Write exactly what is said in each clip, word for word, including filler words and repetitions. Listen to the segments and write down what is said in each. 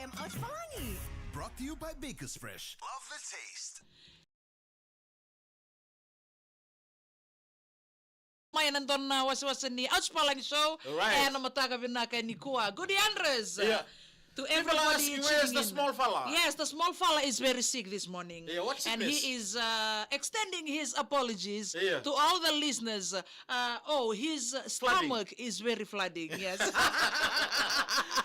Em Ouch Falangi. Brought to you by Baker's Fresh. Love the taste. Mai na dona wasewase ni Ouch Falangi Show. Right. Ena mataka vinaka nikua. Good Andres. Yeah. To everybody tuning in. People are asking, where's the small fella? Yes, the small fella is very sick this morning. Yeah, what's sickness? And he is uh, extending his apologies to all the listeners. Uh, oh, his stomach is very flooding, yes.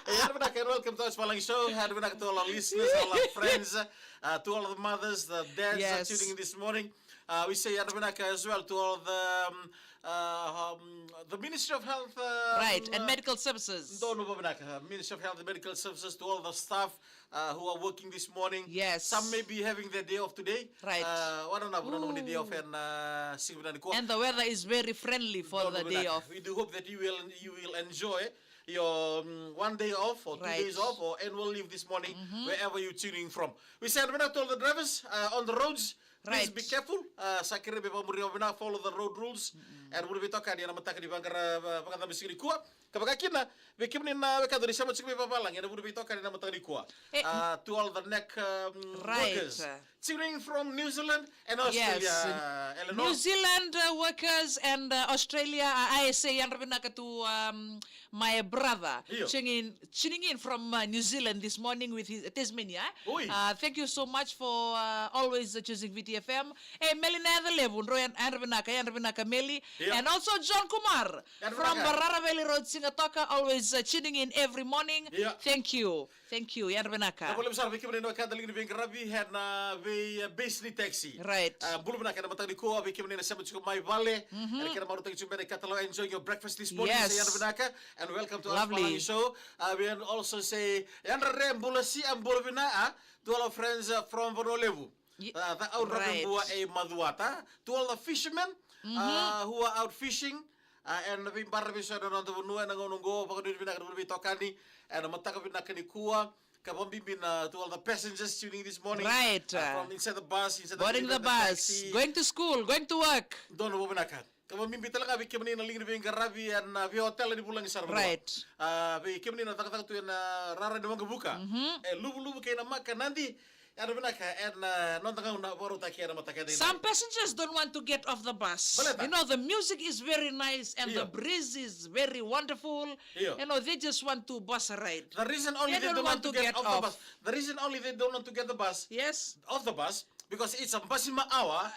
Hey, yara vinaka, and welcome to Ouch Falangi Show. Yara vinaka to all our listeners, all our friends, uh, to all the mothers, the dads are tuning in this morning. Uh, we say yara vinaka as well to all the um, uh, um, the Ministry of Health, uh, right, and uh, Medical Services. Donu vavinaka, uh, Ministry of Health and Medical Services, to all the staff uh, who are working this morning. Yes. Some may be having their day off today. Right. Uh, wala na, wala na day off ena siga vinaka nikua. And the weather is very friendly for the day off. We do hope that you will, you will enjoy your um, one day off or two days off or annual leave this morning, wherever you're tuning from. We say vinaka to all the drivers uh, on the roads. Please be careful. Uh, sa kerei me vakamuria vinaka, follow the road rules. Ena vuli veitokani ena mataka ni vaqara, uh, vaqara siga nikua. Ka vaka kina vei kemuni na wekaqu ni sema tiko mai vavalagi ena vuli veitokani ena mataka nikua. Uh, to all the neck um, workers. Tuning from New Zealand and Australia, Eleanor. New Zealand uh, workers and uh, Australia. Uh, I say yadra vinaka to um, my brother tuning in, tuning in from uh, New Zealand this morning with his Tasmania. Uh, thank you so much for uh, always uh, choosing V T F M. E Meli na yaca levu, dro yadra vinaka, yadra vinaka Meli. And also John Kumar from Barara Valley Road, Sigatoka, always uh, tuning in every morning. Thank you. Thank you, yadra vinaka. Vinaka vakalevu sara vei kemuni na wekada liga ni veiqaravi ena vei uh, base ni taxi. Right. Uh, bula vinaka ena mataka nikua, vei kemuni na sema tiko mai vale. Ena kena marautaki tiko mai na ikatalo, enjoying your breakfast this morning. Yes. Yadra vinaka and welcome to Ouch Falangi Show. Uh, we also say yadra re bula sia bula vinaka to all our friends uh, from Vanua Levu. Uh, the out Rabibua e Macuata. To all the fishermen uh, who are out fishing. Uh, ena veibaravi eso ena noda vanua ena gauna oqo, vakanuinui vinaka na vuli veitokani ena mataka vinaka nikua. Ka vakabibi na to all the passengers tuning this morning. Right. Uh, from inside the bus, inside the, boarding the bus, going to school, going to work. Donu vavinaka. Ka vakabibi tale ga vei kemuni na liga ni veiqaravi ena veiotela ni vulagi sara. Right. Uh, vei kemuni na cakacaka tu ena rara ni waqavuka. E Luvuluvu kei na maka Nadi. Yadra vinaka ena noda gauna vakarautaki ena mataka edaidai. Some passengers don't want to get off the bus. Baleta? You know, the music is very nice and the breeze is very wonderful. You know, they just want to bus a ride. The reason only they don't want to get off the bus. The reason only they don't want to get the bus. Yes. Off the bus. Because it's a basima hour.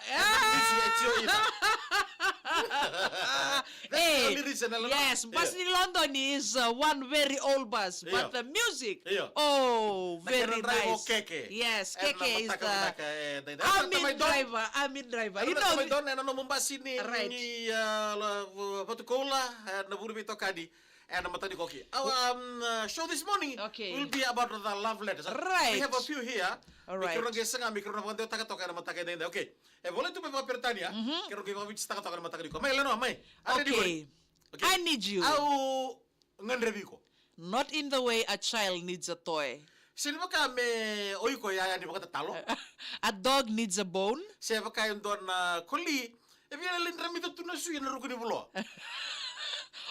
That's the only reason, Eleanor. Yes, bus ni London is uh, one very old bus, but the music, oh, very nice. Yes, keke is the army driver, army driver. You know, ena nomu basi ni, ni uh, Vatukoula, ena vuli veitokani. Ena mataka nikua. Our um, uh, show this morning will be about the love letters. Right. We have a few here. All right. Keirau na qai saga me keirau na vakadewataka toka ena mataka edaidai. Okay. E volai tu mai vakaperitania. Keirau qai vakavititaka toka ena mataka nikua. Mai Eleanor, mai. Okay. I need you. Au gadrevi iko. Not in the way a child needs a toy. Se ni vaka me o iko yaya ni vakatatalo. A dog needs a bone. Se vaka e dua na koli e via lai dramita tu na sui ena ruku ni vuloa.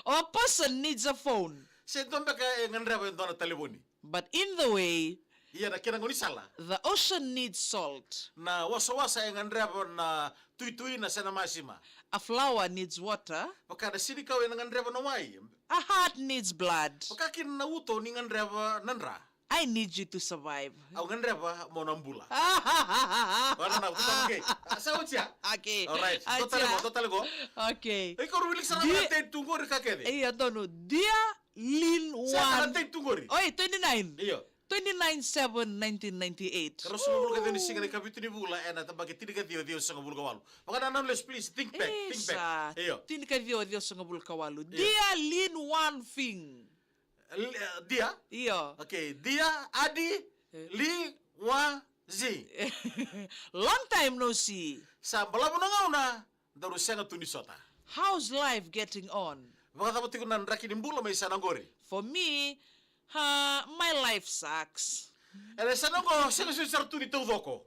Or a person needs a phone. Se dua beka e gadreva e dua na talevoni. But in the way, ia na kena gaunisala, the ocean needs salt. Na wasawasa e gadreva na tuituina se na masima. A flower needs water. Vaka na sinikau ena gadreva na wai. A heart needs blood. Vaka kina na uto ni gadreva na dra. I need you to survive. Au gadreva mo na bula. Wana na, okay. Sa oti ya? Okay. All right. Dua tale qo, dua tale qo. Okay. Iko wilika sara na date tu qori ka kece. Ia donu. Dear Lin Wan. Sa na date tu qori. Oi, twenty-nine. Io. Twenty-nine seven nineteen ninety-eight. Ka ruasagavulu ka ciwa ni siga na ikavitu ni vula ena tabaki tinikaciwa ciwasagavulu ka walu. Vakanananu lesu, please, think back, think back. Io. Tinikaciwa ciwasagavulu ka walu. Io. Dear Lin Wan Fing. L-, eh, Dia? Io. Okay, Dia, Adi, Li, Wa, Zi. Long time no see. Sa balavu na gauna, daru sega tu ni sota. How's life getting on? Vakacava tiko na draki ni bula mai sana qori? For me, uh, my life sucks. Ena sana qo, sega soti sara tu ni taucoko.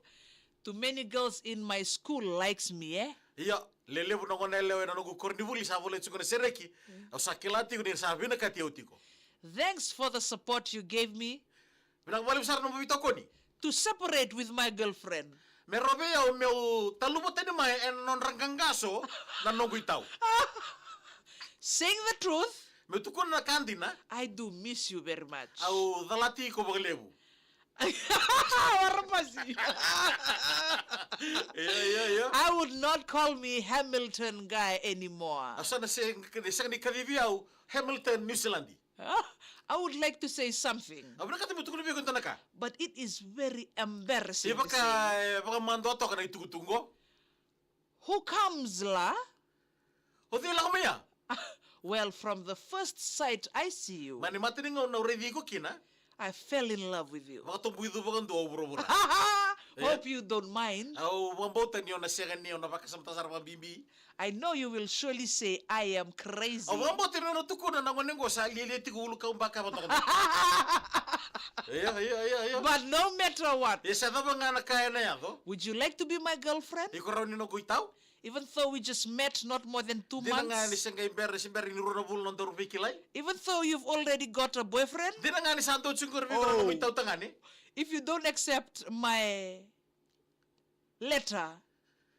Too many girls in my school likes me, eh? Io, lelevu na gone yalewa ena noqu koronivuli sa volai tiko na sereki. Au sa kila tiko ni sa vinakati au tiko. Thanks for the support you gave me. Vinaka vakalevu sara na nomu veitokoni. To separate with my girlfriend. Me rawa vei au meu taluva tani mai ena nodra qaqaso na noqu itau. Saying the truth, meu tukuna na ka dina. I do miss you very much. Au calati iko vakalevu. Warapasi. Io, io, io. I would not call me Hamilton guy anymore. Au sa na se-, sega ni kacivi au Hamilton New Zealand. I would like to say something. Au vinakata meu tukuna vei iko e dua na ka. But it is very embarrassing. E vaka, e vaka mada toka na itukutuku qo. Who comes, la? O cei lako mai ya? Well, from the first sight I see you, mai na imatai ni gauna au raici iko kina, I fell in love with you. Vakatobuicu vakadua au vuravura. Hope you don't mind. Au vakabauta ni o na sega ni, o na vakasamataka sara vakabibi. I know you will surely say I am crazy. Au vakabauta ni o na tukuna na gone qo sa lialia tiko, ulu kau baka vakadua. Io, io, io, io. But no matter what, e sa cava ga na ka ena yaco, would you like to be my girlfriend? Iko rawa ni noqu itau? Even though we just met not more than two months. Dina ga ni se qai bera, se bera ni rua na vula na nodaru veikilai. Even though you've already got a boyfriend. Dina ga ni sa dau tiko qori vei iko na nomu itautagane. If you don't accept my letter,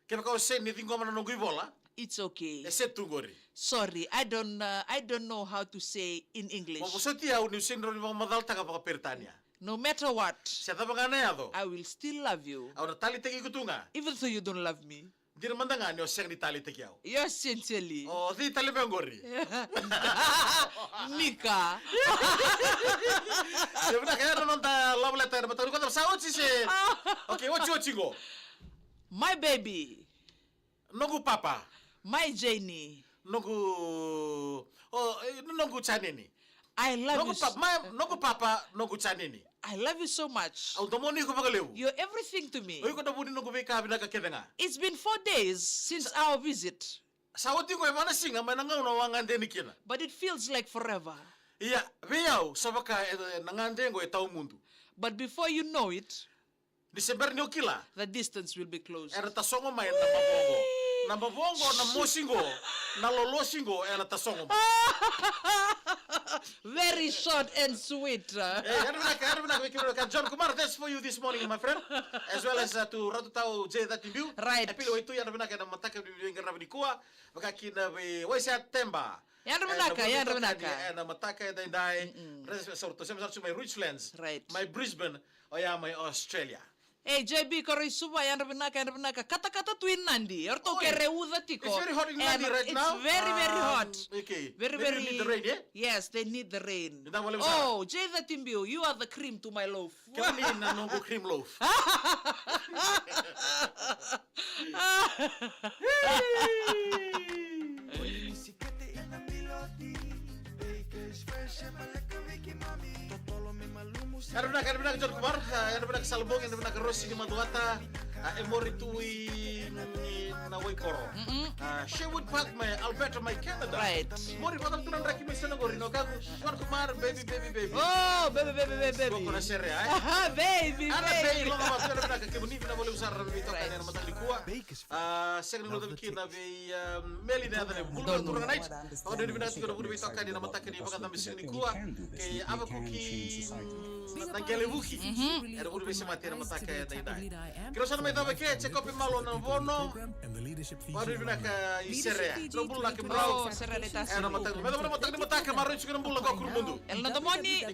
kevaka o sega ni ciqoma na noqu ivola, it's okay. E se tu qori. Sorry, I don't, uh, I don't know how to say in English. Mo vosoti au niu sega ni rawa ni vakamacalataka vakaperitania. No matter what, se cava ga na yaco, I will still love you. Au na taleitaki iko tu ga. Even though you don't love me. Dina mada ga ni o sega ni taleitaki au. Yours sincerely. O cei tale mai qori? Mika. Ia vinaka, ya na noda love letter ena mataka nikua. Sa oti se? Okay, oti, oti qo. My baby. Noqu papa. My Janie. Noqu, o, e, noqu janini. I love you so, noqu papa, noqu papa, noqu janini. I love you so much. Au domoni iko vakalevu. You're everything to me. O iko na vu ni noqu veika vinaka kece ga. It's been four days since our visit. Sa oti qo e va na siga mai na gauna au a gade yani kina. But it feels like forever. Ia, vei au sa vaka, e, na gade qo e tawamudu. But before you know it, ni se bera ni o kila, the distance will be closed. Ena tasogo mai na mavoqo. Na mavoqo, na mosi qo, na lolosi qo, ena tasogo mai. Very short and sweet. E, yadra vinaka, yadra vinaka vei kemuni. John Kumar, that's for you this morning, my friend. As well as, uh, to Ratu Tau J thirty Biu. Right. E pili wai tu, yadra vinaka ena mataka ni veiqaravi nikua. Vaka kina vei Waisea Teba. Yadra vinaka, yadra vinaka. Ena mataka edaidai. Rest of the, so, so, so, my Richlands. Right. My Brisbane, oya mai Australia. Ei, J B Koroisuva, yadra vinaka, yadra vinaka. Katakata tu i Nadi. Eratou kere uca tiko. It's very hot in Nadi right now. It's very, very hot. Okay. Very, very. Maybe you need the rain, eh? Yes, they need the rain. Oh, J thirty Biu, you are the cream to my loaf. Kemuni na noqu cream loaf. Yadra vinaka, yadra vinaka John Kumar, ah, yadra vinaka Salabogi, yadra vinaka Rosi ni Maduata, ah, e Mori tu i, i na Waikoro. Ah, Sherwood Park mai Alberta mai Canada. Right. Mori, vata tu na draki mai Senagori, no kaku, John Kumar, baby, baby, baby. Oh, baby, baby, baby, baby. Ko na sere, ai? Baby, baby. Ana baby, loga vata, yadra vinaka, kemuni vinaka vakalevu sara, vinaka toka ena mataka nikua. Ah, sega ni guilecavi kina vei, ah, Meli na yacana, bula na turaga night. Vakanuinui vinaka tiko na vuniveitokani ena mataka ni vakacabe siga nikua. Kei Avakuki, mm, na Qele Vuki. Era vuniveisei mate ena mataka edaidai. Keirau sa na mai cava ke, Jacob Malo na Vono. Vakanuinui vinaka i Serea. Keirau bula na kemudrau. Ena mataka, me cava na mataka ni mataka, maroroi tiko na bula ko Kurumudu. Ela na domoni.